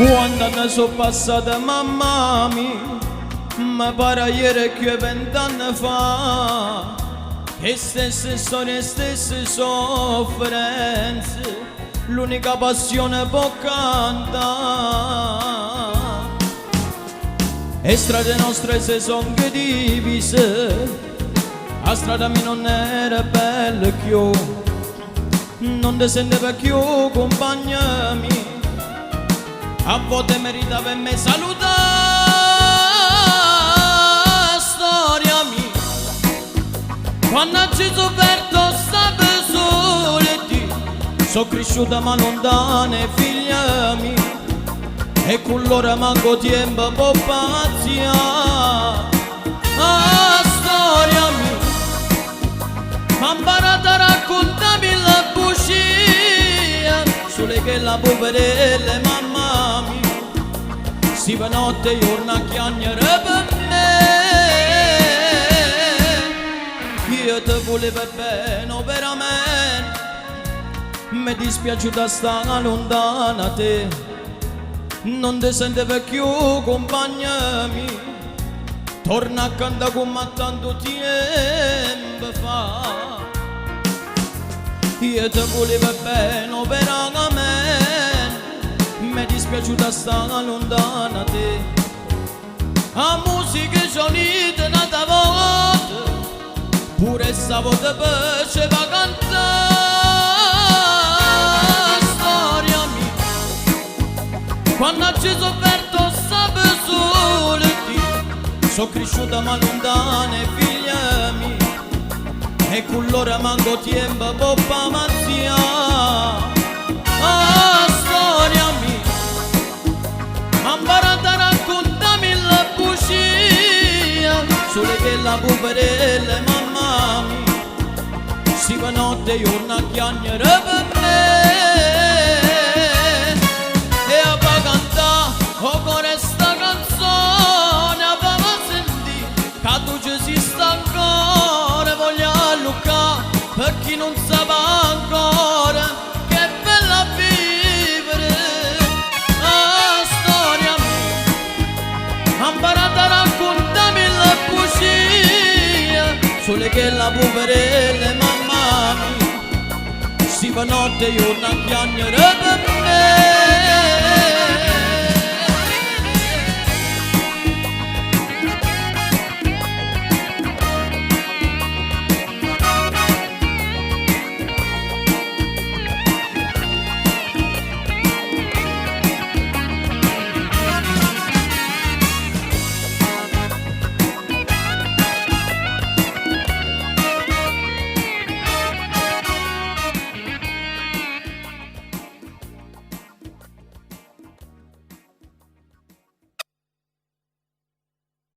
Quant'anne so' passate mamma mia, me pare ajere cchiù 'e vent'anne fa. 'E stesse storie 'e stesse sofferenze, l'unica passione p' 'o cantà. 'E strade nostre se song divise, 'a strada mia nun era bella cchiù, nun te senteva cchiù cumpagna mia, a vote meritava 'e me salutà. Storia mia, quanno aggio sofferto 'o ssape sulo Dio, so' crisciuta ma luntano 'e figlia mia. E cu lloro manco 'o tiempo p' 'o pazzià. A storia mia m'ha 'mparato a raccuntà mille bucie, sule chella puverella 'e mamma mia steva notte e juorno a chiagnere pe me. Io te vulevo bene overamente, m'è dispiaciuto a sta luntano 'a te. Nun te sentevo cchiù cumpagna mia, torna a cantà comm' a tantu tiempo fa. Io te vulevo bene overamente, m'è dispiaciuto a sta luntano 'a te. A musica c'aunite n'ata vota, pure 'sta vota pe ce fa cantà. Storia mia, quanno aggio sofferto 'o ssape sulo Dio, so' crisciuta ma luntano 'e figlia mia, e cu lloro manco 'o tiempo p' 'o pazzià. A storia mia m'ha 'mparato a raccuntà mille bucie, sule chella puverella 'e mamma mia steva notte e juorno a chiagnere pe me. E 'a fa cantà 'o core 'sta canzone, 'a fa sentì ca tu ce si sta ancora, voglio alluccà per chi nun sape ancora che è bella vivere. A storia mia m'ha 'mparato a raccuntà mille bucie, sule chella puverella 'e mamma mia steva notte e juorno a chiagnere pe me.